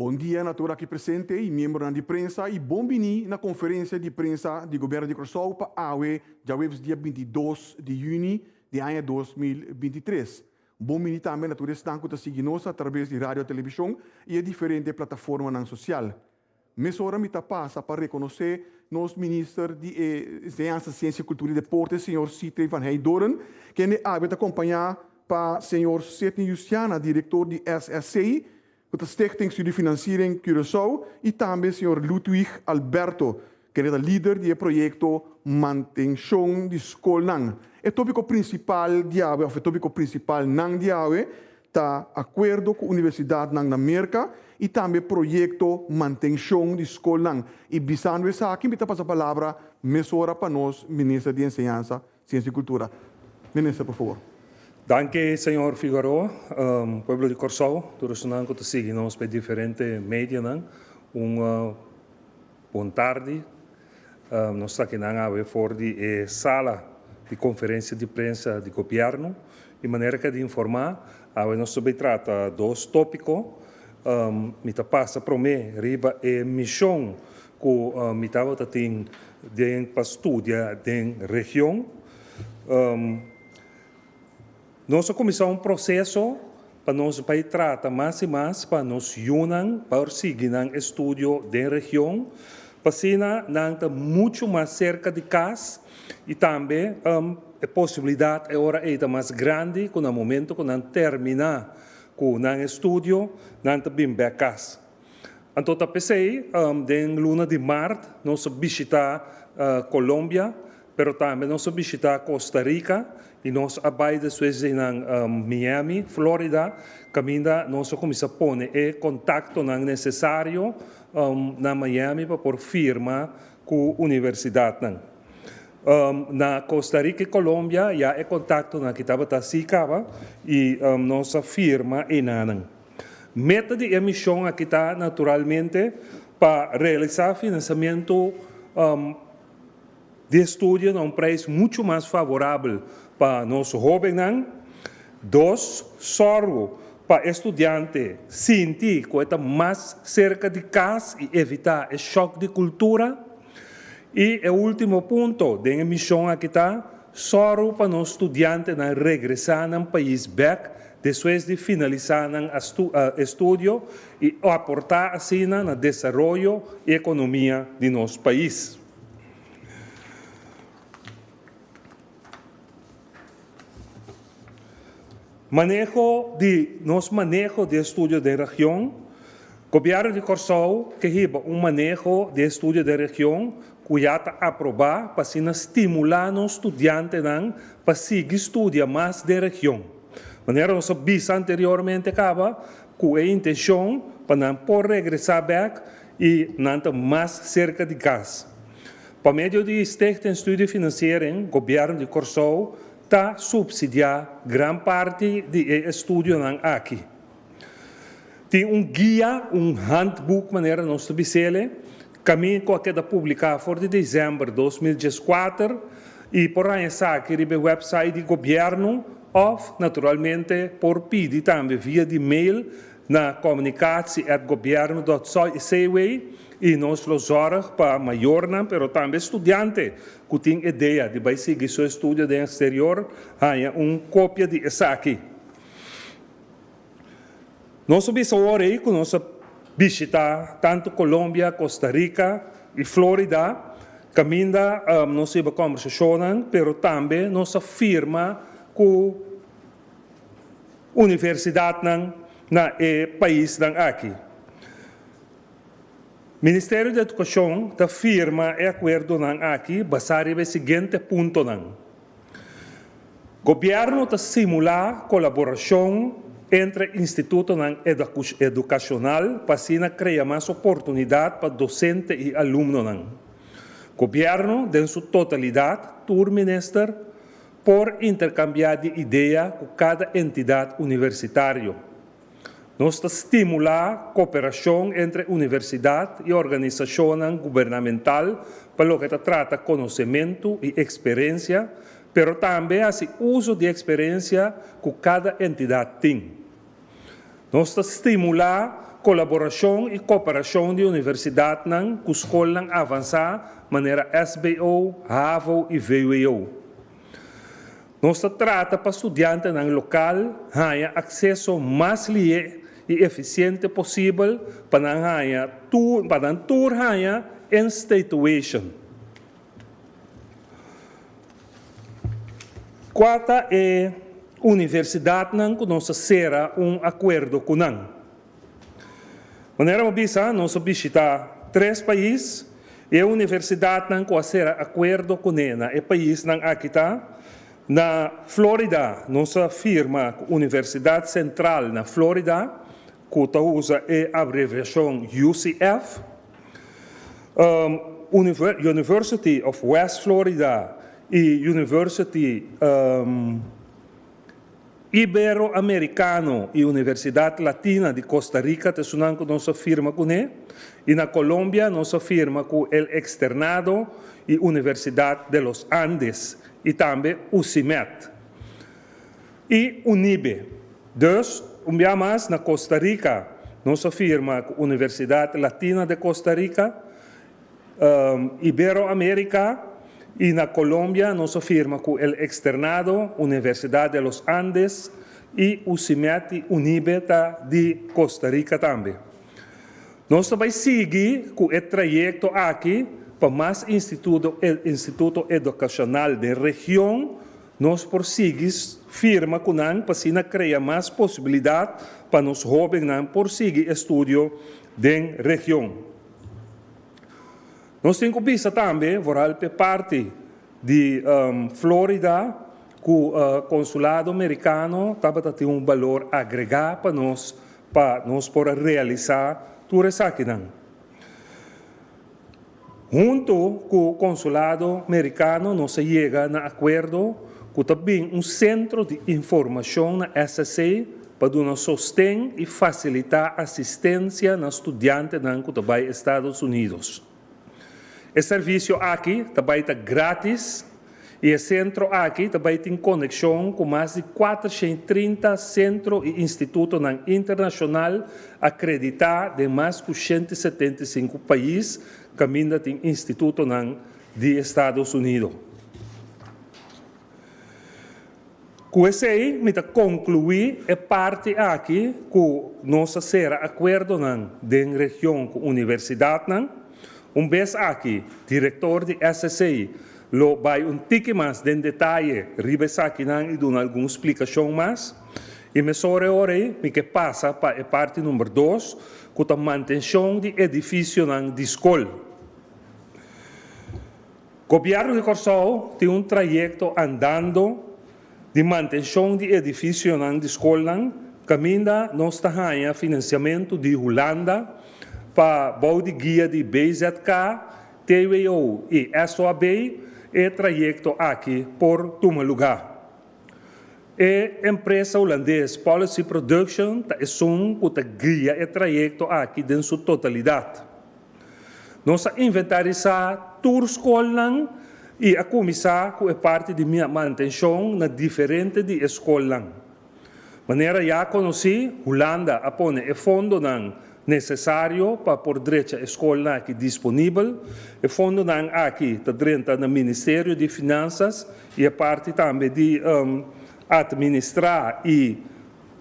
Bon dia na tur aki presente y miembronan di prensa y bon bini na conferencia di prensa di Gobierno di Corsou pa awe djaweps dia 22 di juni di aña 2023. Bon bini tambe na tur esnan cu ta sigui nos a traves di radio, television y e diferente plataformanan social. Mesora mi ta pasa pa rekonosé nos Minister di Enseñansa, Siensia, Kultura i Deporte, señor Sithree van Heydoorn, kende awe ta kompañá pa señor Sidney Justiana, direktor di SSC, ku ta Stichting Studiefinanciering Curaçao, i tambe señor Ludwig Alberto, kende ta lider di e proyekto Mantenshon di Skolnan. E tópiko prinsipal di awe òf e tópiko prinsipalnan di awe ta akuerdo ku universidatnan na Merka i tambe proyekto mantenshon di skolnan. I bisando esaki mi ta pasa palabra mesora pa nos Minister di Enseñansa, Siensia i Kultura. Minister, por fabor. Danki señor Figueroa. Pueblo di Kòrsou, tur esunnan ku ta sigui nos pa e diferente medianan, un bon tardi. Nos ta akinan awe for di e sala di konferensia di prensa di gobièrnu. Di manera ku a di informá, awe nos ta bai trata dos tópiko. Mi ta pasa promé riba e mishon ku mi tabata tin den pa studia den region. Nos a kuminsá un proseso pa nos bai trata mas i mas pa nos yunan por sigui nan estudio den region, pa asina nan ta muchu mas serka di kas i tambe e posibilidat e ora ei ta mas grandi ku na momento ku nan terminá ku nan estudio nan ta bin bèk kas. Anto ta p'esei den luna di mart nos a bishita Colombia, pero tambe nos a bishita Costa Rica y nos a bai despues di nan Miami, Florida, caminda nos a cuminsa pone e contactonan necesario na Miami pa por firma cu universidadnan. Na Costa Rica y Colombia ya e contactonan aki tabata así caba y nos a firma enanan. Meta di e mision aki ta naturalmente pa realisa financiamento di estudio na un prijs mucho mas favorabel pa nos hobennan. Dos, sòrgu pa e studiante sinti ku e ta mas serka di kas i evitá e shòk di kultura. I e último punto den e mishon aki ta sòru pa nos studiantenan regresá nan pais bèk despues di finalisá nan estudio i aportá asina na desaroyo i ekonomia di nos pais. Maneho di nos maneho di estudio den region, Gobièrnu di Kòrsou ke hiba un maneho di estudio den region ku ya ta aprobá pa asina stimulá nos studiantenan pa sigui studia mas den region. Manera nos a bisa anteriormente kaba ku e intenshon pa nan por regresá bèk i nan ta mas serka di kas. Pa medio di Stichting Studiefinanciering, Gobièrnu di Kòrsou ta supsidiá gran parti di e estudionan aki. Tin un guia, un handboek manera nos ta bis'ele, kaminda ku a keda publiká for di desèmber 2014 i por haña esaki riba e wèpsait di gobièrnu òf naturalmente por pidi tambe via di mail na communicatie@gobierno.cw i nos lo zòrg pa mayornan pero tambe studiante ku tin idea di bai sigui su estudio den eksterior haña un kopia di esaki. Nos a bisa awor ei ku nos a bishita tantu Colombia, Costa Rica i Florida kaminda nos hiba kòmbersashonnan pero tambe nos a firma ku universidatnan na e paisnan aki. Ministerio di Edukashon ta firma e akuerdonan aki basá riba e siguiente puntonan, Gobièrnu ta simulá kolaborashon entre institutonan edukashonal pa asina krea mas oportunidat pa dosente i alumnonan. Gobièrnu den su totalidat, tur minister, Por interkambiá di idea ku kada entidat universitario. Nos ta stimulá koperashon entre universidat i organisashonnan gubernamental pa loke ta trata konosementu i eksperensia, pero tambe hasi uso di eksperensia ku kada entidat tin. Nos ta stimulá kolaborashon i koperashon di universidatnan ku skolnan avansá manera SBO, havo i vwo. Nos ta trata pa studiantenan lokal haña akseso mas lihé i efisiente posibel pa nan haña pa nan tur haña institution. Kua ta e universidatnan ku nos a sera un akuerdo ku nan? Manera bo bisa, nos a bishitá tres pais i e universidatnan ku a sera akuerdo kuné na e paisnan aki ta, Na Florida nos a firma ku Universidat Sentral na Florida, ku ta usa e abreviashon UCF, University of West Florida i University Iberoamericano i Universidad Latina di Costa Rica ta esunnan ku nos a firma kuné, i na Colombia nos a firma ku El Externado i Universidad de los Andes i tambe UCIMED i UNIBE. Dus, un bia mas na Costa Rica nos a firma ku Universidad Latina de Costa Rica, Iberoamerica i na Colombia nos a firma ku El Externado, Universidad de los Andes i UCIMED i UNIBE ta di Costa Rica tambe. Nos ta bai sigui ku e trayekto aki pa mas instituto edukashonal den region. nos por sigui firma ku nan pa asina krea mas posibilidat pa nos hóbennan por sigui estudio den region. Nos tin ku bisa tambe, vooral p'e parti di Florida, ku konsulado merikano tabata tin un balor agregá pa nos pa nos por a realisá tur esakinan. Huntu ku Konsulado Merikano nos a yega na akuerdo ku ta bin un sentro di informashon na SSC pa duna sosten i fasilitá asistensia na studiantenan ku ta bai Estados Unidos. E servisio aki ta bai ta grátis I e sentro aki ta bai tin konekshon ku mas di 430 sentro i institutonan internashonal akreditá den mas ku 175 pais kaminda tin institutonan di Estados Unido. Ku esei mi ta konkluí e parti aki ku nos a sera akuerdonan den region ku universidatnan. Un bes aki direktor di SSC lo bai un tiki mas den detaye riba esakinan i duna algun splikashon mas. I mesora e ora ei mi ke pasa pa e parti number dos ku ta mantenshon di edifisionan di skol. Gobièrnu di Kòrsou tin un trayekto andando di mantenshon di edifisionan di skolnan kaminda nos ta haña finansiamentu di Hulanda pa bou di guia di BZK, TWO i SOAB e trayekto aki por tuma lugá. E empresa hulandes Policy Production ta esun ku ta guia e trayekto aki den su totalidat. Nos a inventarisá tur skolnan i a kuminsá ku e parti di mantenshon na diferente di e skolnan. Manera ya konosí, Hulanda a pone e fondonan nesesario pa por drecha e skolnan aki disponibel. E fondonan aki ta drenta na Ministerio di Finansas i e parti tambe di atministrá i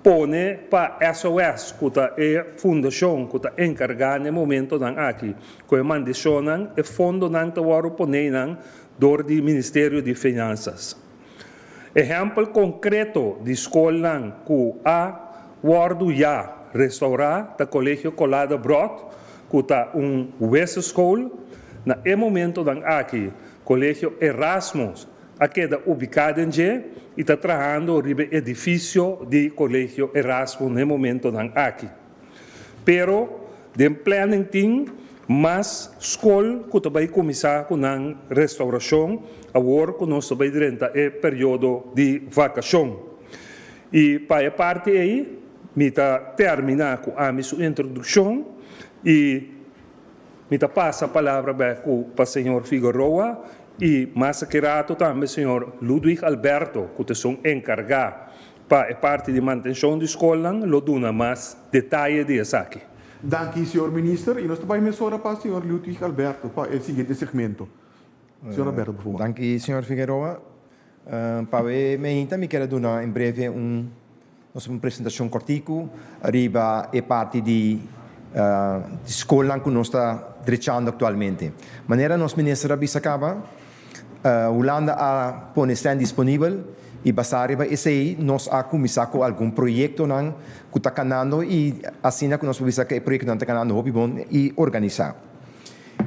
pone pa SOS ku ta e fundashon ku ta enkargá na e momentonan aki ku e mandishonnan, e fondonan ta wòrdu poné nan dor di Ministerio di Finansas. Ehèmpel konkreto di skolnan ku a wòrdu ya restourá ta Kolegio Colada Brot ku ta un wisselschool. Na e momentonan aki Kolegio Erasmus a keda ubiká den dje i ta trahando riba e edifisio di Kolegio Erasmo na e momentonan aki. Pero den planning tin mas skol ku ta bai kuminsá ku nan restaurashon awor ku nos ta bai drenta e periodo di vakashon. I pa e parti ei mi ta terminá ku ami su introdukshon i Mi ta pasa palabra bek ku pa señor Figueroa i mas aki rato tambe señor Ludwig Alberto ku ta esun enkargá pa e parti di mantenshon di skolnan lo duna mas detaye di esaki. Danki señor Minister i nos ta bai mesora pa señor Ludwig Alberto pa e siguiente segmento. Señor Alberto por favor. Danki señor Figueroa. Pa e meinta mi kier a duna en breve un nos un presentacion cortico riba e parti di scolnan cu nos ta drechando actualmente. Manera nos minister a bisa caba, Hulanda a pone sèn disponibel y basa riba esey nos a cuminsa cu algun proyectonan cu ta canando y asina cu nos por bisa cu e proyectonan ta canando hopi bon y organisa.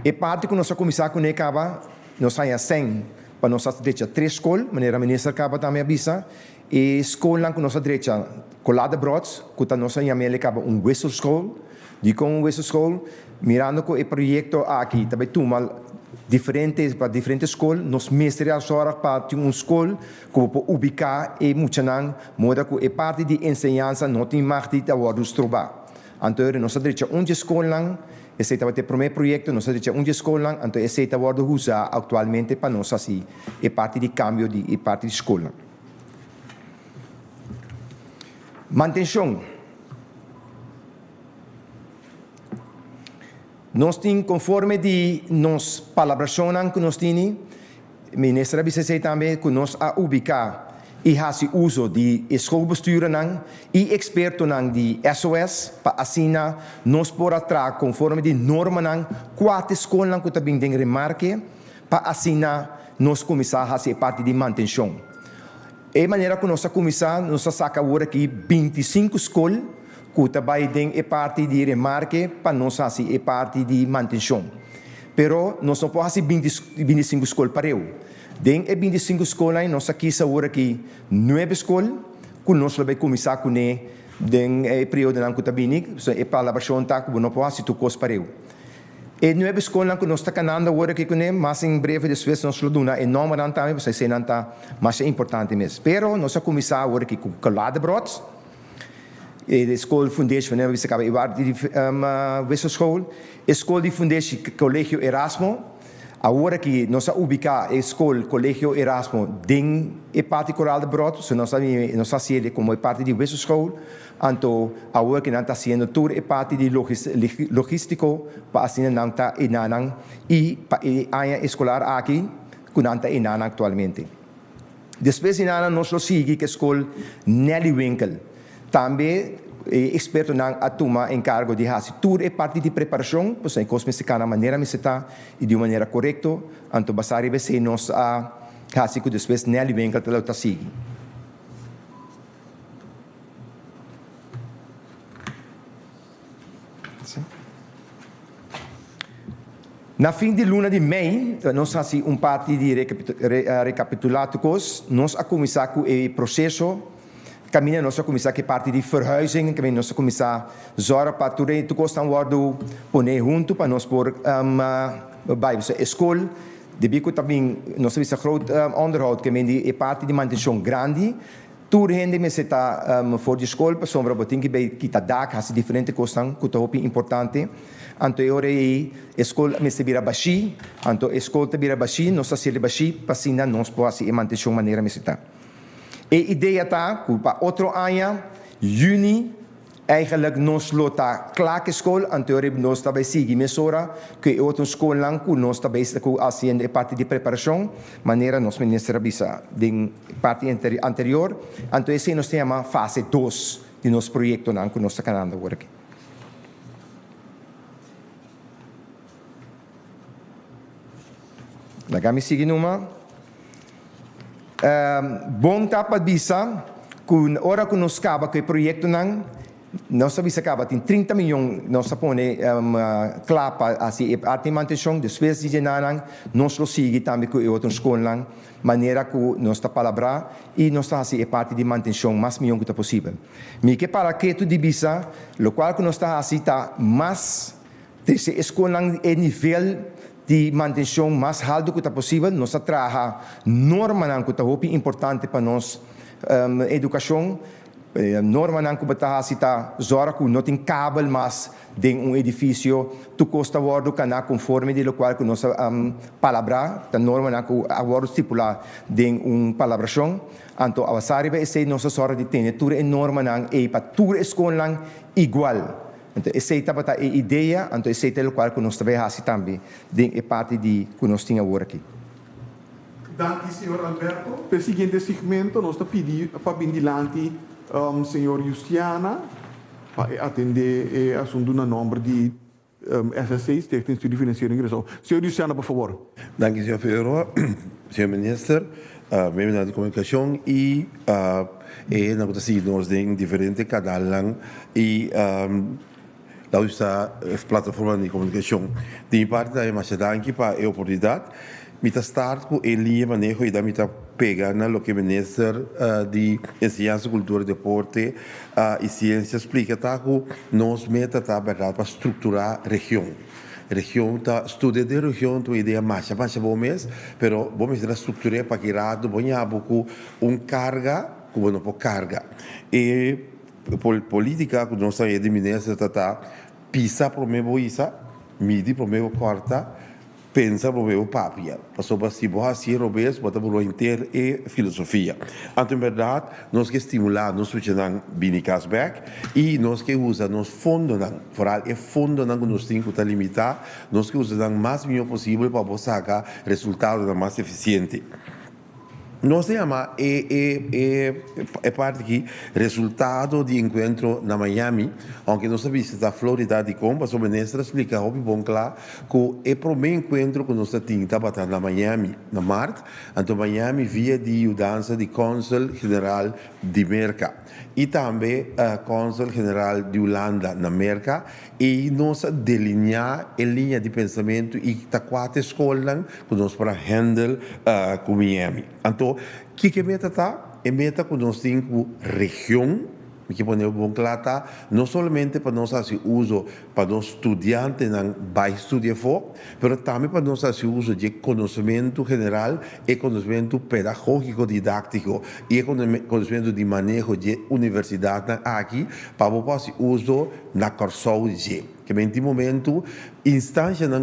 E parti cu nos a cuminsa cune caba, nos haya sèn pa nos a drecha tres skol, manera minister kaba tambe a bisa, e skolnan ku nos a drecha Colada Brods, ku ta nos a yam'el e kaba un wisselschool. Dikon un wisselschool? Mirando ku e proyekto aki ta bai tuma diferente pa diferente skol, nos mester a sòrg pa tin un skol ku bo por ubiká e muchanan moda ku e parti di enseñansa no tin mag di ta wòrdu strobá. Anto nos a drecha un dje skolnan. Esei tabata e promé proyekto, nos a drecha un dje skolnan, anto esei ta wòrdu usá aktualmente pa nos hasi e parti di kambio di e parti di skolnan. Mantenshon. Nos tin konforme di nos palabrashonnan ku nos tini, Minister a bisa esei tambe ku nos a ubiká i hasi uso di e schoolbestuurnan i ekspertonan di SOS pa asina nos por a traha konforme di normanan kua ta e skolnan ku ta bin den remarke pa asina nos kuminsá hasi e parti di mantenshon. E manera ku nos a kuminsá, nos a saka awor aki 25 skol ku ta bai den e parti di remarke pa nos hasi e parti di mantenshon. Pero nos no por hasi 25 skol pareu. Den e 25 skolnan nos a kisa awor aki nuebe skol ku nos lo bai kuminsá kuné den e periodonan ku ta bini. Pasobra e palabrashon ta ku bo no por hasi tur kos pareu. E nuebe skolnan ku nos ta kanando awor aki kuné, mas en breve despues nos lo duna e nòmbernan tambe pasobra eseinan ta masha importante mes. Pero nos a kuminsá awor aki ku Koladebrot, e skol Fundeshi, wanneer bo bisa kaba e wak di Wisselschool, e skol di Fundeshi Kolegio Erasmo. Awor aki nos a ubiká e skol Kolegio Erasmo den e parti Koraal de Brot, so nos a nos a hasié komo e parti di Wisselschool. Anto awor ki nan ta hasiendo tur e parti di logístiko pa asina nan ta enanan i pa e aña eskolar aki ku nan ta enanan aktualmente. Despues di nana nos lo sigui ku e skol Nelly Winkel. Tambe e ekspertonan a tuma enkargo di hasi tur e parti di preparashon, pasobra e kos mester kana manera mester ta i di un manera korekto. Anto basá riba esei nos a hasi ku despues Nelly Winkel ta lo ta sigui. Na fin di luna di mei, nos hasi un parti di rekapitulá tur kos. Nos a kuminsá ku e proseso kaminda nos a kuminsá ku e parti di verhuizing, kaminda nos a kuminsá zòrg pa tur e tur kosnan wòrdu poné huntu pa nos por bai. E skol, debí ku ta bin, nos ta bisa groot onderhoud, ke men di e parti di mantenshon grandi. Tur hende mester ta for di skol pasobra bo tin ki bay kita dak, hasi diferente kosnan ku ta hopi importante. Anto e ora ei e skol mester bira bashí, anto e skol ta bira bashí, nos ta hasiel bashí pa asina nos por hasi e mantenshon manera mester ta. E idea ta ku pa otro aña, yüni, Eigenlijk nos lo ta kla ku e skol, anto riba nos ta bai sigui mesora ku e otro skolnan ku nos ta bezig ku hasiendo e parti di preparashon, manera nos minister a bisa den parti anterior. Anto esei nos ta yama fase dos di nos proyektonan ku nos ta kanando awor aki. Laga mi sigui numa. Bon ta pa bisa ku ora ku nos kaba ku e proyektonan, nos a bisa kaba tin 30 miyon nos a pone kla pa hasi e arte di mantenshon. Despues di dje nan nos lo sigui tambe ku e otro skolnan manera ku nos ta palabrá i nos ta hasi e parti di mantenshon mas miyon ku ta posibel. Mi ke para ketu di bisa lokual ku nos ta hasi ta mas Trese e skolnan e nivel di mantenshon mas haltu ku ta posibel. Nos ta traha normanan ku ta hopi importante pa nos edukashon. Normanan ku bo ta hasi ta zòrg ku no tin kabel mas den un edifisio. Tur kos ta wòrdu kaná konforme di lokual ku nos a palabrá. Ta normanan ku a wòrdu stipulá den un palabrashon. Anto a basá riba esei nos ta sòrg di tene tur e normanan ei pa tur e skolnan igual. Anto esei tabata e idea, anto esei ta e lokual ku nos ta bai hasi tambe den e parti di ku nos tin awor aki. Danki señor Alberto. P'e siguiente segmento nos ta pidi pa bin dilanti señor Justiana pa e atende e asuntu na nomber di SSC, Stichting Studie Financiering Curaçao. Señor Justiana por fabor. Danki señor Figueroa, señor Minister, miembronan di comunicacion y e hendenan cu ta sigui nos den diferente canalnan y laat bisa plataformanan di comunicacion. Di mi parti tambe masha danki pa e oportunidad. Mi ta start cu e liña maneho y dan mi ta pega na loke Minister di Enseñansa, Cultura, Deporte y Ciencia splica ta cu nos meta ta berdad pa structura region. Region ta studia den region ta un idea masha masha bon mes, pero bo mester a structur'é pa ki rato bo ña bo cu un carga cu bo no por carga. E politica cu nos ta haña di minister ta ta pisa prome bo hisa, midi prome bo corta, Pensa bo bebo papia, pasobra si bo hasi e robes bo ta buró henter e filosofia. Anto en bèrdat nos ke stimulá nos muchanan bini kas bèk i nos ke usa nos fondonan, foral e fondonan ku nos tin ku ta limitá, nos ke usa nan mas mihó posibel pa bo saka resultadonan mas efisiente. Nos ta yama e e e e parti aki resultado di enkuentro na Miami, ounke nos a bisita Florida dikon pasobra minister a splika hopi bon kla ku e promé enkuentro ku nos ta tin tabata na Miami na mart, anto Miami via di yudansa di Kònsel General di Merka i tambe Kònsel General di Hulanda na Merka i nos a delineá e liña di pensamentu i ta kua ta e skolnan ku nos por a handle ku Miami. Anto, kiko e meta ta? E meta ku nos tin ku region, mi ke pone bon kla, ta no solamente pa nos hasi uso pa nos studiantenan bai studia afó, pero tambe pa nos hasi uso di e konosementu general, e konosementu pedagógiko didáktiko i e konosementu di maneho di e universidatnan aki pa bo por hasi uso na Kòrsou dje. Ke men tin momentu instancianan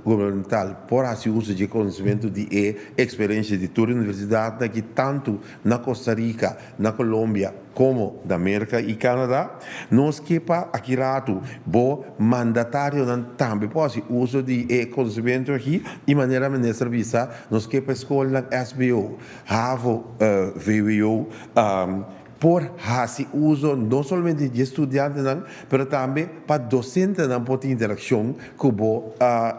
gubernamental por haci uso dje conocimento di e experiencia di tur universidadnan aki tantu na Costa Rica, na Colombia como na Merca y Canada. Nos ke pa aki ratu bo mandatarionan tambe por haci uso di e conocimento aki y manera Minister a bisa nos ke pa e scolnan SBO, havo, vwo, Por hasi uso no solamente di e studiantenan, pero tambe pa dosentenan por tin interakshon ku bo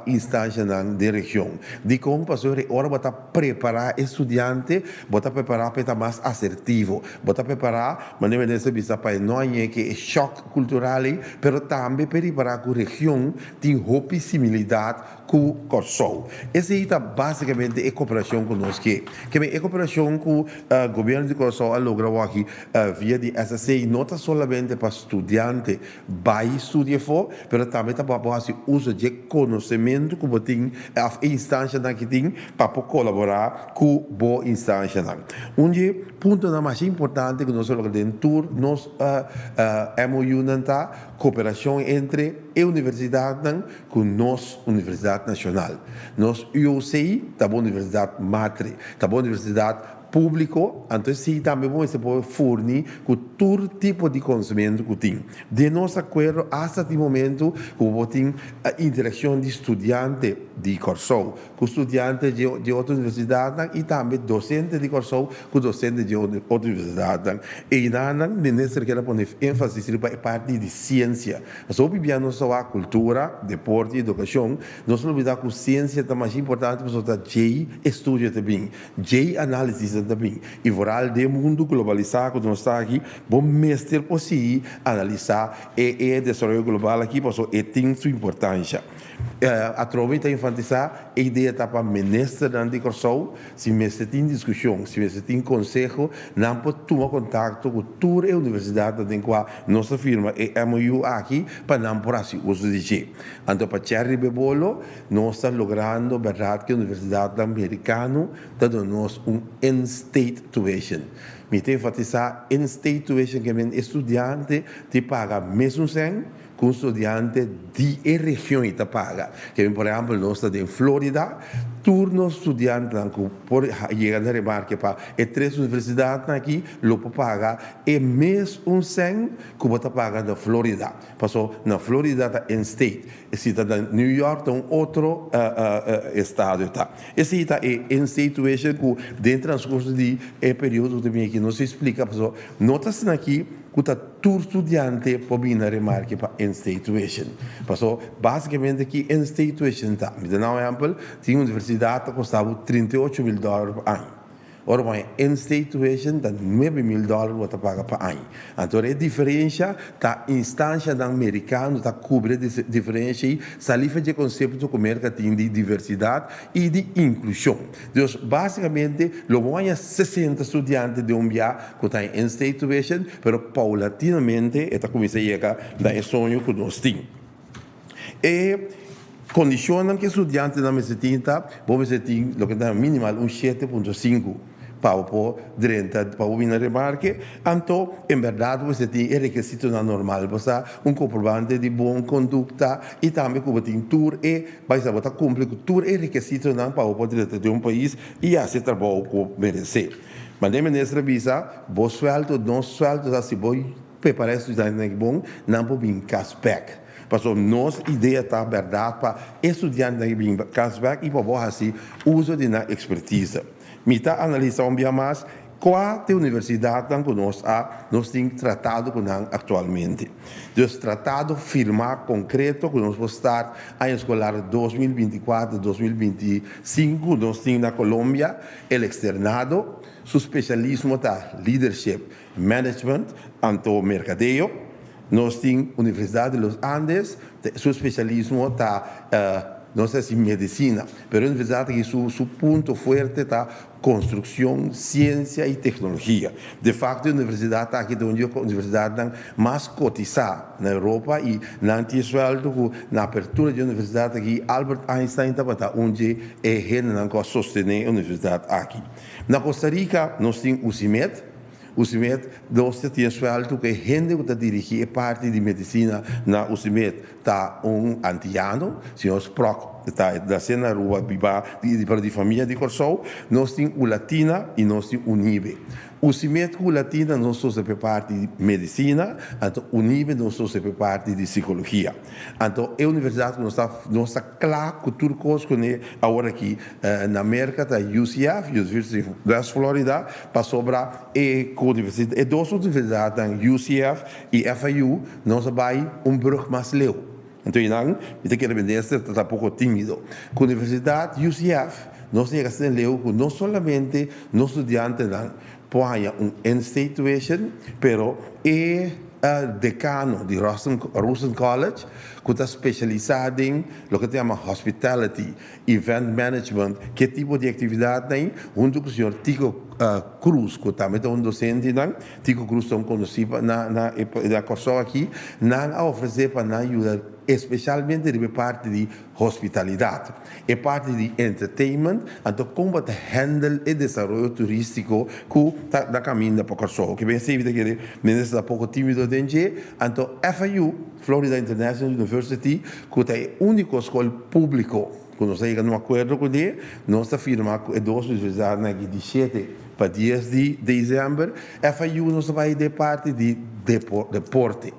instanshanan den region. Dikon? Pasobra e ora bo ta prepará e studiante, bo ta prepará pa e ta mas asertivo. Bo ta prepará, manera mi a bisa, pa e no hañ'é ke e shòk kultural ei, pero tambe pa e ripará ku region tin hopi similidat ku Kòrsou. Esei ta básikamente e koperashon ku nos ke. Keme e koperashon ku gobièrnu di Kòrsou a logra wòki via di SSC no ta solamente pa studiante bai studia afó, pero tambe ta pa bo hasi uso dje konosementu ku bo tin òf e instanshanan ki tin pa por kolaborá ku bo instanshanan. Un dje puntonan masha importante ku nos a logra den tur nos MOU-nan ta koperashon entre e universidatnan ku nos Universidat Nashonal. Nos UOC ta bo universidat matre, ta bo universidat públiko, anto esei tambe bo mester por furni ku tur tipo di konosementu ku tin. Den nos akuerdo asta tin momentu ku bo por tin interakshon di studiante di Kòrsou ku studiante di di otro universidatnan i tambe dosente di Kòrsou ku dosente di otro universidatnan. Einanan minister keda pone énfasis riba e parti di siensia. Pasobra hopi bia nos ta wak kultura, deporte i edukashon, nos ta lubida ku siensia ta mas importante pasobra ta djei estudio ta bin, djei análisisnan ta bin. I vooral den mundu globalisá ku nos ta aki, bo mester por sigui analisá e e desaroyo global aki pasobra e tin su importansha. Atrobe ta enfatisá e idea ta pa ministernan di Kòrsou, si mester tin diskushon, si mester tin konseho, nan por tuma kontakto ku tur e universidatnan den kua nos ta firma e MOU aki pa nan por hasi uso di dje. Anto pa chèr riba e bolo, nos ta logrando bèrdat ku e universidatnan merikano ta duna nos un in-state tuition. Mi ta enfatisá in-state tuition ke men e studiante ti paga mesun sèn, Ku un studiante di e region i ta paga. Kende por ehèmpel nos ta den Florida, tur nos studiantenan ku por yega na remarke pa e tres universidatnan aki lo por paga e mes un sèn ku bo ta paga na Florida. Paso na Florida ta in state, si ta na New York ta un otro estado e ta. Esei ta e in state tuition ku den transkurso di e periodo ku ta bini aki nos a splika paso no ta asina aki. Ku ta tur studiante por bini na remarke pa in-state tuition. Paso, basikamente ki in-state tuition ta? Mi ta na un ehèmpel, tin universidat ta kosta bo 38.000 dòler pa aña. Ora bo haña in-state tuition ta 9.000 dòler bo ta paga pa aña. Anto e diferensha ta instanshanan merikano ta kubri e diferensha ei salí for dje konsepto ku Merka tin di diversidat i di inklushon. Dus basikamente lo bo haña 60 studiante den un bia ku ta in state tuition, pero paulatinamente e ta kuminsá yega na e soño ku nos tin. E kondishonnan ku e studiantenan mester tin ta, bo mester tin loke ta minimal un 7.5 pa bo por drenta, pa bo bini na remarke. Anto en bèrdat bo mester tin e rekesitonan normal, bo sa un komprobante di bon kondukta i tambe ku bo tin tur e bai sa bo ta kumpli ku tur e rekesitonan pa bo por drenta den un pais i hasi e trabou ku bo meresé. Mane minister a bisa, bo sueldo, nos sueldo ta si bo prepara e studiantenan aki bon, nan por bin kas bek. Pasobra nos idea ta bèrdat pa e studiantenan aki bin kas bek i pa bo hasi uso di nan ekspertise. Mi ta analisá un bia mas kua ta e universidatnan ku nos a nos tin tratado ku nan aktualmente. Dus tratado firmá konkreto ku nos por start aña eskolar 2024, 2025 nos tin na Colombia El Externado, su spesialismo ta Leadership, Management anto Merkadeo. Nos tin Universidad de los Andes, su spesialismo ta nos ta hasi medisina, pero e universidad aki su su punto fuerte ta konstrukshon, siensia i teknologia. De fakto e universidad aki ta un di e universidadnan mas kotisá na Europa i nan tin e suèldo ku na apertura di e universidad aki Albert Einstein tabata un di e hendenan ku a sostené e universidad aki. Na Costa Rica nos tin UCIMED. UCIMED nos ta tin suèldo ku e hende ku ta dirigí e parti di medisina na UCIMED ta un antiano, señor Sprock ta nasé na Aruba, biba pero di famia di Kòrsou. Nos tin ULatina i nos tin UNIBE. UCIMED ku ULatina nos sospe parti di medisina, anto UNIBE nos sospe parti di sikologia. Anto e universidat ku nos ta nos ta kla ku tur kos kuné awor aki na Merka ta UCF, University of West Florida, pasobra e ku universidat e dos universidatnan UCF i FIU nos a bai un brug mas leu. Anto einan mi ta kere minister ta ta poko timido. Ku universidat UCF nos a yega asina leu ku no solamente nos studiantenan por haña un in-state tuition, pero e decano di Rosen College cu ta specialisa den loke ta yama hospitality, event management, ke tipo di actividadnan, hunto cu señor Tico Cruz cu tambe ta un docente nan, Tico Cruz ta un conoci na Corsou aki, nan a ofrece pa nan yuda especialmente riba e parti di hospitalidad, e parti di entertainment, anto kon bo ta handle e desaroyo turistico cu ta na caminda pa Corsou. Ke ben esey ta kere minister ta poco timido den dje, anto FIU, Florida International University, cu ta e unico scol publico cu nos a yega na un acuerdo cu ne, nos ta firma cu e dos universidadnan aki di shete pa dies di december, FIU nos ta bay den parti di deporte,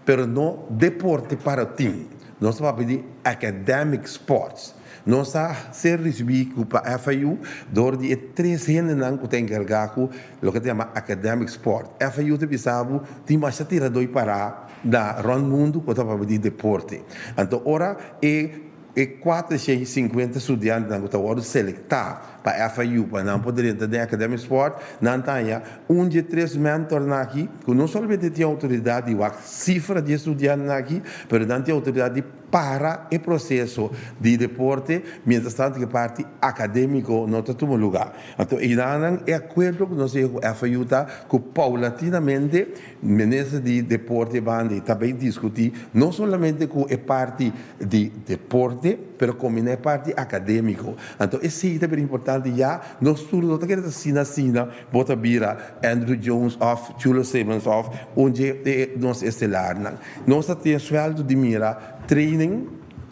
pero no deporte para tin. Nos ta papia di academic sports. Nos a ser ricibi cu pa FIU door di e tres hendenan cu ta encarga cu loke ta yama academic sport. FIU ta bisa bo tin masha tirador para na rond mundo cu ta papia di deporte. Anto ora e e 450 studiantenan cu ta wordo selecta pa FIU pa nan por drenta den academic sport, nan ta haña un di e tres mentornan aki cu no solamente tin autoridad di wak cifra di e studiantenan aki, pero nan tin autoridad di para e proceso di deporte mientras tanto cu e parti academico no ta tuma lugar. Anto eynan e acuerdo cu nos yega cu FIU ta cu paulatinamente Minister di Deporte banda ta bay discuti no solamente cu e parti di deporte, pero combina e parti academico. Anto esey ta bira importante ya nos tur no ta kere ta asina asina bo ta bira Andruw Jones of Chulo Simmons of un dje e nos estelarnan. Nos ta tin sueldo di mira training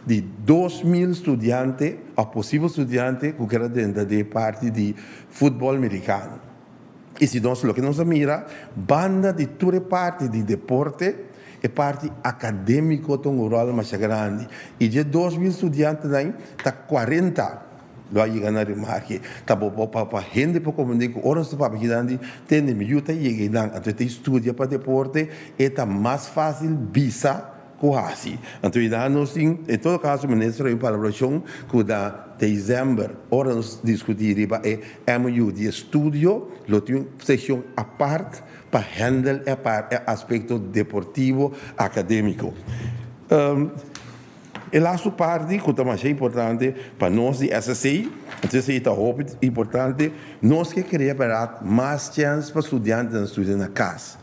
di 2000 studiante of posibel studiante cu kere drenta den e parti di futbol mericano. I si nos loke nos a mira, banda di tur e parti di deporte, e parti akadémiko ta un ròl masha grandi. I dje 2000 studiantenan ta 40 lo a yega na remarke. Ta bo bo pa pa hende por komprendé ku ora nos ta papia kinan di tende mi yu ta yega einan, anto e ta studia pa deporte, e ta mas fásil bisa ku hasi. Anto i nan nos tin, en todo kaso minister a un palabrashon ku na desèmber ora nos diskutí riba e MOU di estudio lo tin un sekshon apart pa handle e e aspekto deportivo akadémiko. E lastu parti ku ta masha importante pa nos di SSC, anto esei ta hopi importante, nos ke krea bèrdat mas chèns pa studiantenan studia na kas.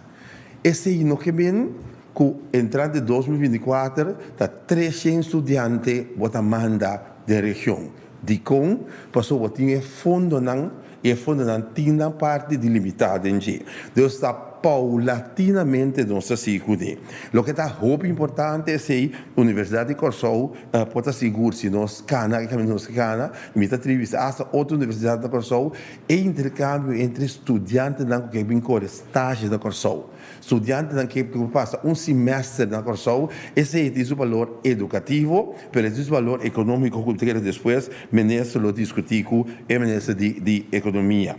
Esei no ke bin ku entrante 2024 ta 300 studiante bo ta manda den region. Dikon? Pasobra bo tin e fondonan i e fondonan tin nan parti di limitá den dje. Dus ta. Paulatinamente nos ta sigui kuné. Loke ta hopi importante esei Universidat di Kòrsou por ta sigur si nos kana e kaminda nos ke kana, i mi ta tribi bisa asta otro universidat na Kòrsou, e interkambio entre studiantenan ku ke bin kore stage na Kòrsou, studiantenan ke por pasa un simèster na Kòrsou, esei tin su balor edukativo, pero e tin su balor ekonómiko ku mi ta kere despues minister lo diskutí ku e minister di ekonomia.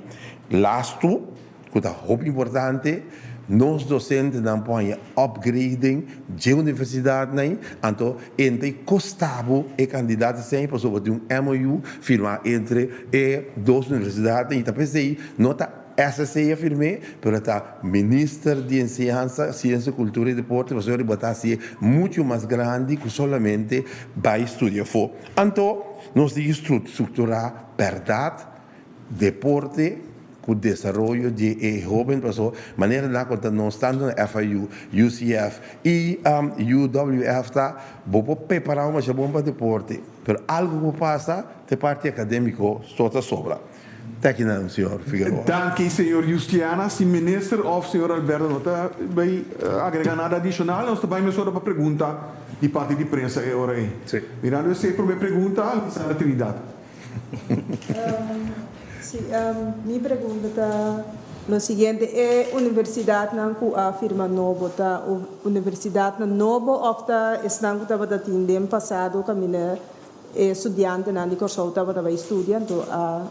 Lastu. Ku ta hopi importante, nos dosentenan por haña upgrading dje universidatnan, anto enta i kosta bo e kandidat esei pasobra tin un MOU firmá entre e dos universidatnan i ta p'esei no ta SSC a firm'é pero ta Minister di Enseñansa, Siensia, Kultura i Deporte pasobra bo ta hasié muchu mas grandi ku solamente bai studia afó. Anto nos tin ki strukturá bèrdat deporte ku desaroyo di e hoben paso manera nan ku ta nos tantu na FIU, UCF i UWF ta bo por prepara un masha bon pa deporte pero algu ku pasa ta e parti akademiko so ta sobra. Ta kinan señor Figueroa. Danki señor Justiana. Si minister of señor Alberto no ta bay agrega nada adicional nos ta bay mesora pa pregunta di parti di prensa e ora ey. Mirando esey prome pregunta Lisandra Trinidad. Sí, mi pregunta ta lo siguiente, e universidatnan ku a firma nobo ta universidatnan nobo òf ta esnan ku tabata tin den pasado kaminda e studiantenan di Kòrsou tabata bai studia anto a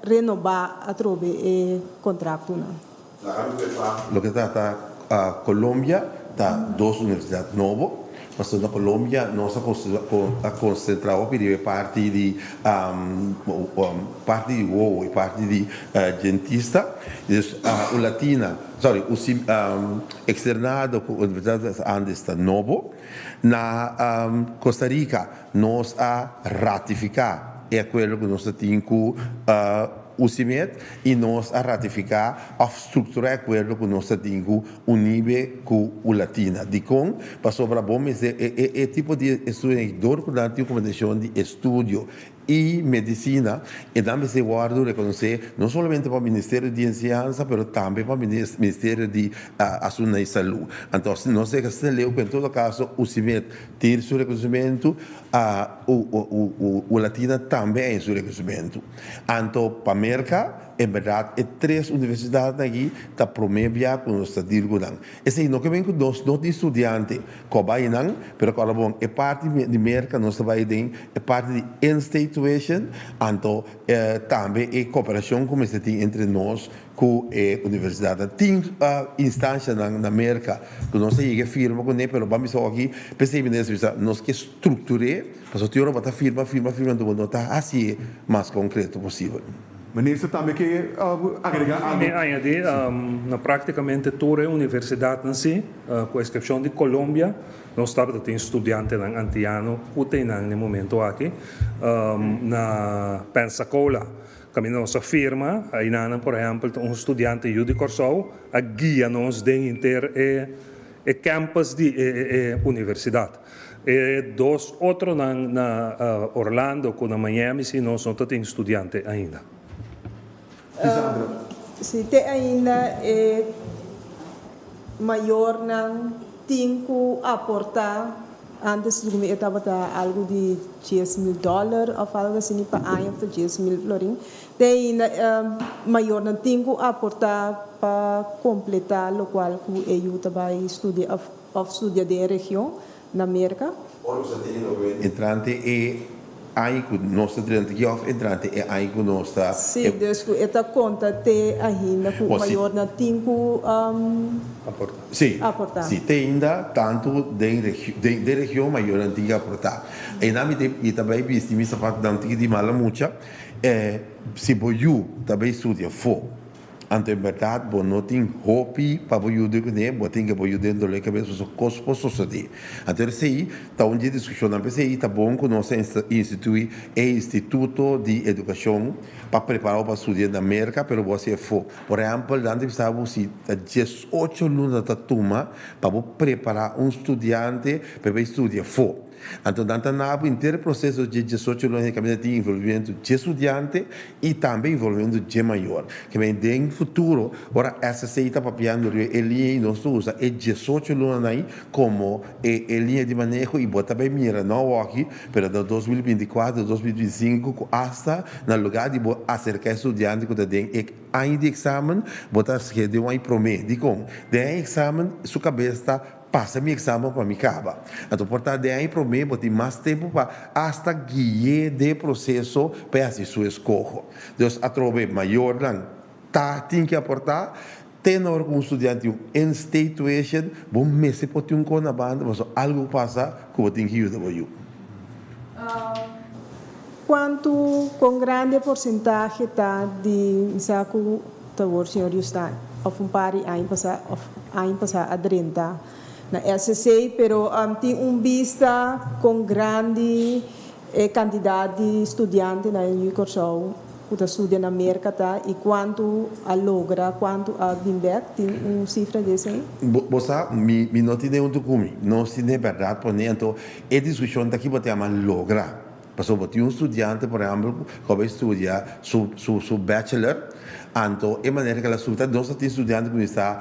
renobá atrobe e kontraktonan? Loke ta ta Colombia ta dos universidad nobo, pasobra na Colombia nos a concentra hopi riba e parti di parti di wowo y parti di dentista, dus u Latina, sorry, u Externado cu Universidad de las Andes ta nobo. Na Costa Rica nos a ratifica e acuerdo cu nos ta tin cu UCIMED i nos a ratifiká òf strukturá e akuerdo ku nos ta tin ku Unibe ku Ulatina. Dikon? Pasobra bo mester e e e tipo di estudio ei dor ku nan tin un kombinashon di estudio i medisina e nan mester wòrdu rekonosé no solamente pa Ministerio di Enseñansa pero tambe pa Ministerio di Asuntunan di Salú. Anto nos ta keda leu ku en todo kaso UCIMED tin su rekonosimentu, Ulatina tambe a haña su rekonosimentu. Anto pa Merka, en bèrdat e tres universidatnan aki ta promé bia ku nos ta deal ku nan. Esei no ke men ku nos no tin studiante ku a bai nan, pero kòrda bon, e parti di Merka nos ta bai den e parti di in-state tuition, anto tambe e koperashon ku mester tin entre nos ku e universidatnan. Tin instanshanan na Merka ku nos a yega e firma kuné, pero ban bisa aki, p'esei mi ta bisa nos ke struktur'é. Pasobra tin ora bo ta firma, firma, firma, anto bo no ta hasi e mas konkreto posibel. Minister tambe ke agrega algo? Mi añadi, na praktikamente tur e universidatnan si, ku eksepshon di Colombia, nos tabata tin studiantenan antiano ku ta einan na e momento aki. Na Pensacola, kaminda nos a firma, einanan por ehèmpel ta un studiante yu di Kòrsou a guia nos den henter e campus di e universidat. E dos otronan na Orlando ku na Miami si nos no ta tin studiante ainda. Lisandra. Si te ainda e mayornan tin ku aportá, antes segun mi e tabata algu di 10,000 dòler òf algu asina pa aña òf ta 10,000 florin, te ainda e mayornan tin ku aportá pa kompletá lokual ku e yu ta bai studia òf. Of studia den e region na Merka. Ora ku sa tene noven entrante e aña ku nos ta drenta aki of entrante e aña ku nos ta. Sí, dus ku e ta konta te ainda ku mayornan tin ku Aportá. Sí, aportá. sí, te ainda tantu den den den region mayornan tin ku aportá. Einan mi ta mi ta bai bisti mi sapatonan tiki di mala mucha, si bo yu ta bai studia afó. Anto en bèrdat bo no tin hopi pa bo yuda kuné, bo tin ke bo yuda den dolor di kabes pasobra kos por sosodé. Anto esei ta un di e diskushonnan. P'esei ta bon ku nos a instituí e instituto di edukashon pa prepará bo pa studia na Merka, pero bo hasi afó. Por ehèmpel, nan ta bisa bo si ta 18 luna ta tuma pa bo prepará un studiante pa e bai studia afó. Anto nan ta na bo henter proseso dje 18 luna kaminda tin envolvimentu dje studiante i tambe envolvimentu dje mayor. Ke men den futuro ora SSC ta papiando riba e liña i nos ta usa e 18 lunanan ei komo e e liña di maneho i bo ta bai mira no awoki pero na 2024, 2025 ku asta na lugar di bo aserka e studiante ku ta den e aña di eksamen bo ta aserk'é den un aña promé. Dikon? Den aña eksamen su kabes ta pasa mi eksamen pa mi kaba. Anto por ta den aña promé bo tin mas tempu pa asta gui'é den e proseso pa e hasi su eskoho. Dus atrobe mayornan ta tin ke aportá. Te na ora ku un studiante tin un in-state tuition, bo mester por tin un kos na banda pasobra algu pasa ku bo tin ki yuda bo yu. Kuantu, kon grandi e porsentahe ta di misa ku ta wor señor Justin òf un par di aña pasá òf aña pasá a drenta na SSC, pero tin un bista kon grandi e kantidat di studiantenan yu Kòrsou ku ta studia na Merka ta i kuantu a logra, kuantu a bin bèk? Tin un sifra di esei? Bo sa, mi mi no tin den huntu ku mi. Nos tin den bèrdat pone, anto e diskushon ta ki bo ta yama logra. Pasobra bo tin un studiante, por ehèmpel, ku a bai studia su su su bachelor, anto e manera ku el a studia, nos ta tin studiante ku kuminsá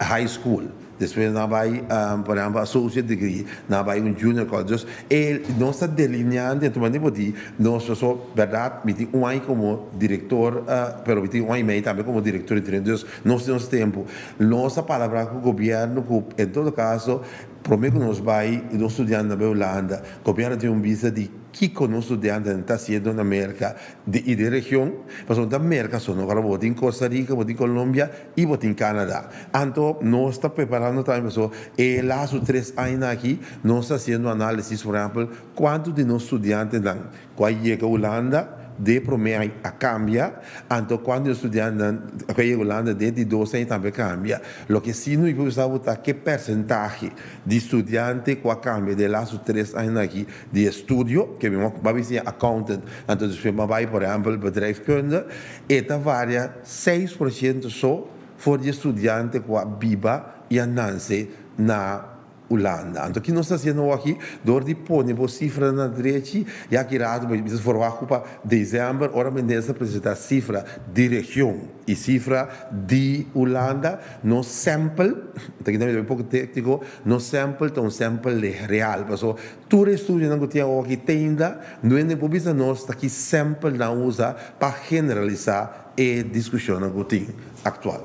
high school, despues nan a bai, por ehèmpel, associate degree, nan a bai un junior college. Dus e nos ta delineando, enton manera bo di nos pasobra bèrdat mi tin un aña komo direktor, pero mi tin un aña i mei tambe komo direktor interino, dus nos tin nos tempu. Nos a palabrá ku gobièrnu ku en todo kaso Prome ku nos bai, nos studiantenan bai Hulanda, gobièrnu tin un bista di kiko nos studiantenan ta hasiendo na Merka di i den region, pasobra no ta Merka so no, bo tin Costa Rica, bo tin Colombia i bo tin Canada. Anto nos ta preparando tambe pasobra e lastu tres añanan aki nos ta hasiendo análisis, por ehèmpel, kuantu di nos studiantenan ku a yega Hulanda den e promé aña a kambia, anto kuantu di studiantenan ku a yega Hulanda den e di dos aña tambe a kambia. Loke si no por bisa bo ta ke persentahe di studiante ku a kambia den e lastu tres añanan aki di estudio, ke mi a bai siña accountant, anto despues mi a bai por ehèmpel bedrijfskunde, e ta varia 6% so for di e studiante ku a biba i a nanse na Hulanda. Anto ki nos ta hasiendo aki? Dor di pone bo sifranan na drechi, ya ki rato bo bisa forwagt ku pa december ora minister presenta sifra di region i sifra di Hulanda, nos sample, ta kita un poko tekniko, nos sample ta un sample real. Paso tur e estudionan ku tin awoki te ainda no hende por bisa nos ta ki sample nan usa pa generalisa e diskushonnan ku tin aktual.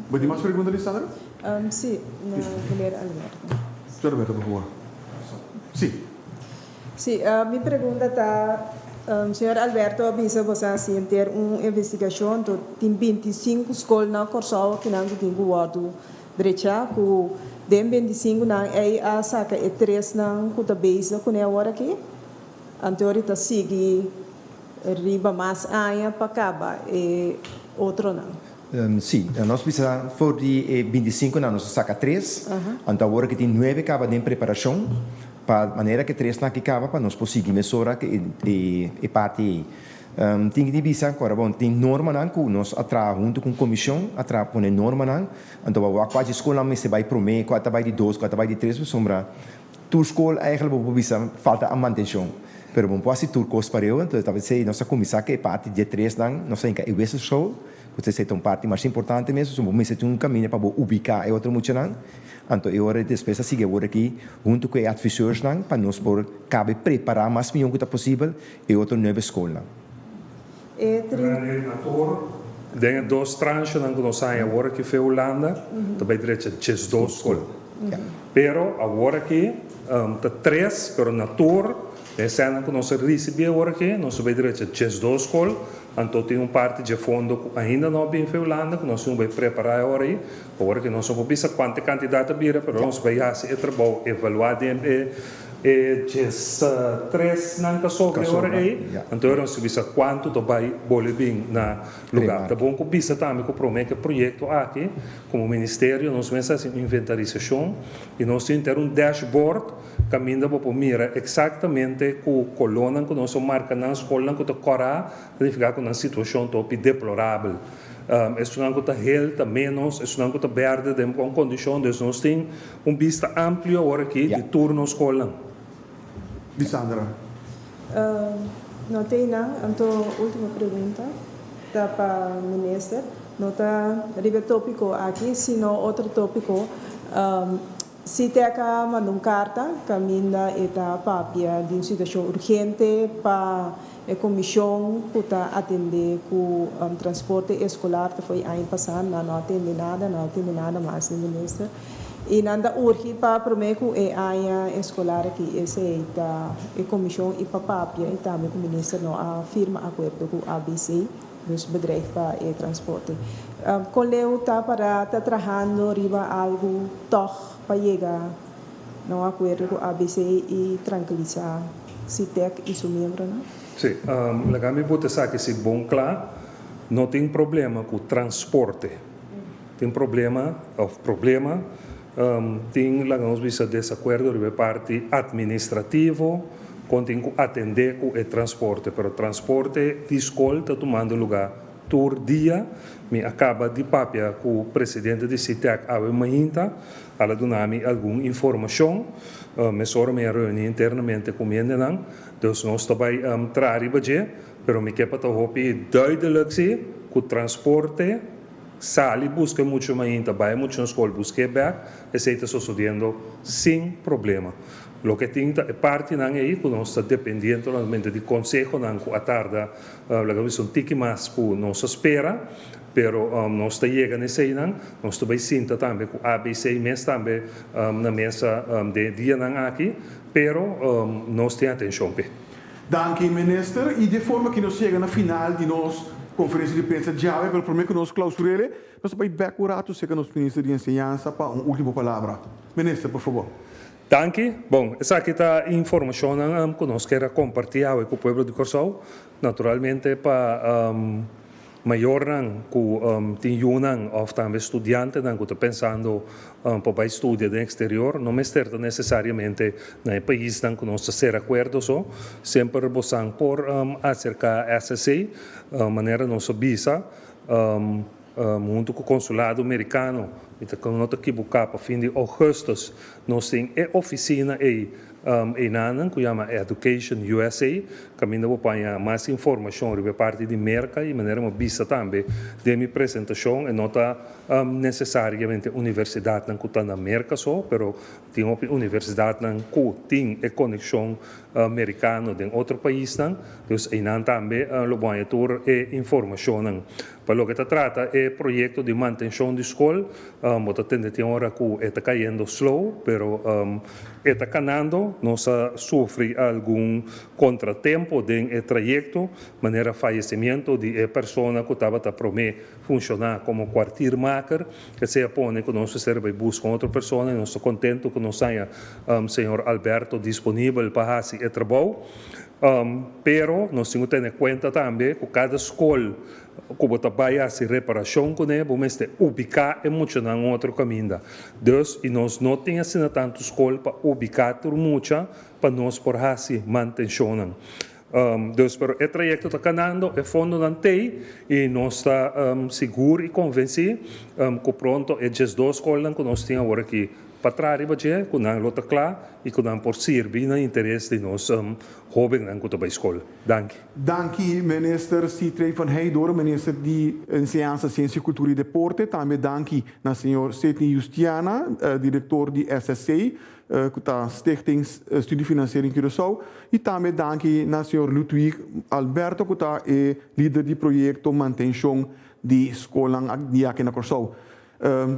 Bo tin mas pregunta, Lisandra? Sí, na meneer Alberto. Señor Alberto, por favor. Sí. Sí, mi pregunta ta, señor Alberto a bisa bo sa hasi henter un investigashon, to tin 25 skol na Kòrsou kinan ku tin ku wòrdu drechá, ku den 25 nan ei a saka e tresnan ku ta bezig kuné awor aki, anto ori ta sigui riba mas aña pa kaba e otronan. Sí, nos bisa for di e 25 nan nos a saka tres, anto awor aki tin nuebe kaba den preparashon pa manera ku e tresnan aki kaba pa nos por sigui mesora ku e parti ei. Tin di bisa ku ora bon tin normanan ku nos a traha huntu ku un komishon a traha pone normanan, anto bo a wak kua dje skolnan mester bai promé, kua ta bai di dos, kua ta bai di tres pasobra tur skol eigentlik bo por bisa falta a mantenshon, pero bo no por hasi tur kos pareu, anto ta p'esei nos a kuminsá ku e parti dje tresnan nos a hinka e wisselschool. Ku esei ta un parti mas importante mes, pasobra bo mester tin un kaminda pa bo ubiká e otro muchanan. Anto e ora despues a sigui awor aki huntu ku e adviseursnan pa nos por kabe prepará mas mihó ku ta posibel e otro nuebe skolnan. E trin. Na tur den e dos tranchenan ku nos haña awor aki fe Hulanda ta bai drecha 12 skol. Pero awor aki ta tres, pero na tur den esènan ku nos a risibí awor aki nos a bai drecha 12 skol. Anto tin un parti dje fondo ku ainda no a bin fe Hulanda ku nos tin bai prepará e ora ei. Awor ke nos no por bisa kuantu e kantidat a bira, pero nos bai hasi e trabou, evaluá den e e 13 nan ta sobra e ora ei. Anto ora nos ta bisa kuantu ta bai bole bin na lugá. Ta bon ku bisa tambe ku promé ku e proyekto aki, komo ministerio nos mester hasi un inventarisashon i nos tin ter un dashboard Kaminda bo por mira eksaktamente ku kolónan ku nos a marka nan skolnan ku ta kòrá ta nifiká ku nan situashon ta hopi deplorabel. Esunnan ku ta hel ta ménos, esunnan ku ta bèrdè den bon kondishon. Dus nos tin un bista amplio awor aki di tur nos skolnan. Lisandra. No tin nan, anto último pregunta ta pa minister. No ta riba tópiko aki, sino otro tópiko. Sitek a manda un karta kaminda e ta papia di un situashon urgente pa e komishon ku ta atendé ku transporte eskolar ta fo'i aña pasá nan no a tende nada, no a tende nada mas di minister i nan ta urgi pa promé ku e aña eskolar aki esei ta e komishon i pa papia i tambe ku minister no a firma akuerdo ku ABC dus bedrijf pa e transporte. Kon leu ta para ta trahando riba algu tòg pa yega na un akuerdo ku ABC i trankilisá Sitek i su miembronan? Sí, laga mi bota esaki si bon kla, no tin problema ku transporte. Tin problema òf problema, tin laga nos bisa desakuerdo riba e parti atministrativo kon tin ku atendé ku e transporte, pero transporte di skol ta tumando lugá tur dia. Mi a kaba di papia ku presidente di Sitek awe mainta, al a duna mi algun informashon. Mesora mi a reuní internamente ku mi hendenan, dus nos ta bai traha riba dje, pero mi ke pa ta hopi duidelijk si ku transporte sali buska e mucha mainta, bai e mucha na skol busk'é bèk, esei ta sosodiendo sin problema. Loke tin ta e partinan ei ku nos ta dependiendo naturalmente di konsehonan ku a tarda laga bisa un tiki mas ku nos a spera, pero nos ta yega na eseinan, nos ta bai sinta tambe ku ABC mes tambe na mesa den e dianan aki, pero nos tin atenshon p'e. Danki Minister, i di e forma ki nos yega na final di nos konferensia di prensa djawe, pero prome ku nos klausur'e, nos ta bai bek un ratu serka nos Minister di Enseñansa pa un ultimo palabra. Minister, por fabor. Danki. Bon, esaki ta informashonnan ku nos kier a kompartí awe ku pueblo di Kòrsou. Naturalmente pa mayornan ku tin yunan òf tambe studiantenan ku ta pensando pa bai studia den eksterior, no mester ta nesesariamente na e paisnan ku nos ta sera akuerdo so. Semper bosan por aserká SSC, manera nos a bisa. Huntu ku Konsulado Merikano, mi ta no ta kibuká, pa fin di ougùstùs nos tin e ofisina ei einanan ku yama Education USA, kaminda bo por haña mas informashon riba e parti di Merka i manera mi a bisa tambe den mi presentashon e no ta nesesariamente universidatnan ku ta na Merka so, pero tin hopi universidatnan ku tin e konekshon merikano den otro paisnan, dus einan tambe lo bo haña tur e informashonnan. Pa loke ta trata e proyekto di mantenshon di skol, bo ta tende tin ora ku e ta kayendo slow, pero e ta kanando. Nos a sufri algun kontratempo den e trayekto, manera fayesimiento di e persona ku tabata promé funshoná komo kwartiermaker. Esei a pone ku nos mester bai buska un otro persona i nos ta kontentu ku nos haña señor Alberto disponibel pa hasi e trabou. Pero nos tin ku tene kuenta tambe ku kada skol ku bo ta bai hasi reparashon kuné bo mester ubiká e muchanan un otro kaminda. Dus i nos no tin asina tantu skol pa ubiká tur mucha pa nos por hasi mantenshonnan. Dus pero e trayekto ta kanando, e fondonan t'ei i nos ta sigur i konvensí ku pronto e 12 skolnan ku nos tin awor aki pa traha riba dje, ku nan lo ta kla i ku nan por sirbi na interes di nos hóbennan ku ta bai skol. Danki. Danki Minister Sithree van Heydoorn, Minister di Enseñansa, Siensia, Kultura i Deporte. Tambe danki na señor Sidney Justiana, Direktor di SSC, ku ta Stichting Studiefinanciering Curaçao. I tambe danki na señor Ludwig Alberto ku ta e lider di proyekto Mantenshon di Skolnan di aki na Kòrsou.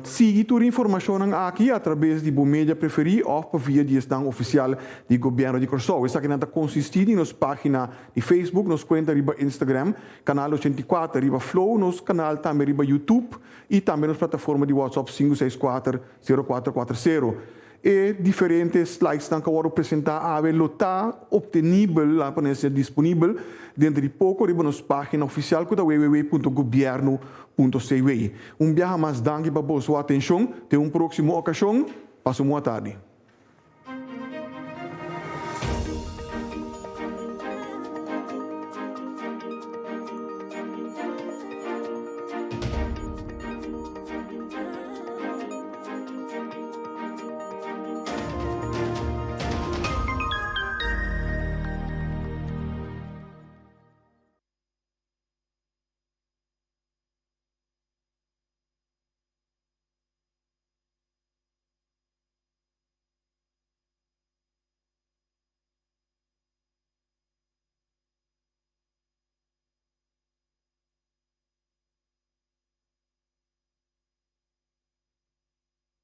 Sigui tur informashonnan aki atrabes di bo media preferí òf pa via di esnan ofisial di Gobièrnu di Kòrsou. Esakinan ta konsistí di nos página di Facebook, nos kuenta riba Instagram, Kanal 84 riba Flow, nos kanal tambe riba YouTube i tambe nos plataforma di WhatsApp 564 0440. E diferente slidesnan ku a wòrdu presentá awe lo ta optenibel, laga pone asina, disponibel denter di poko riba nos página ofisial ku ta www.gobierno.cw. Un biaha mas danki pa boso atenshon. Te un próksimo okashon. Pasa un bon atardi.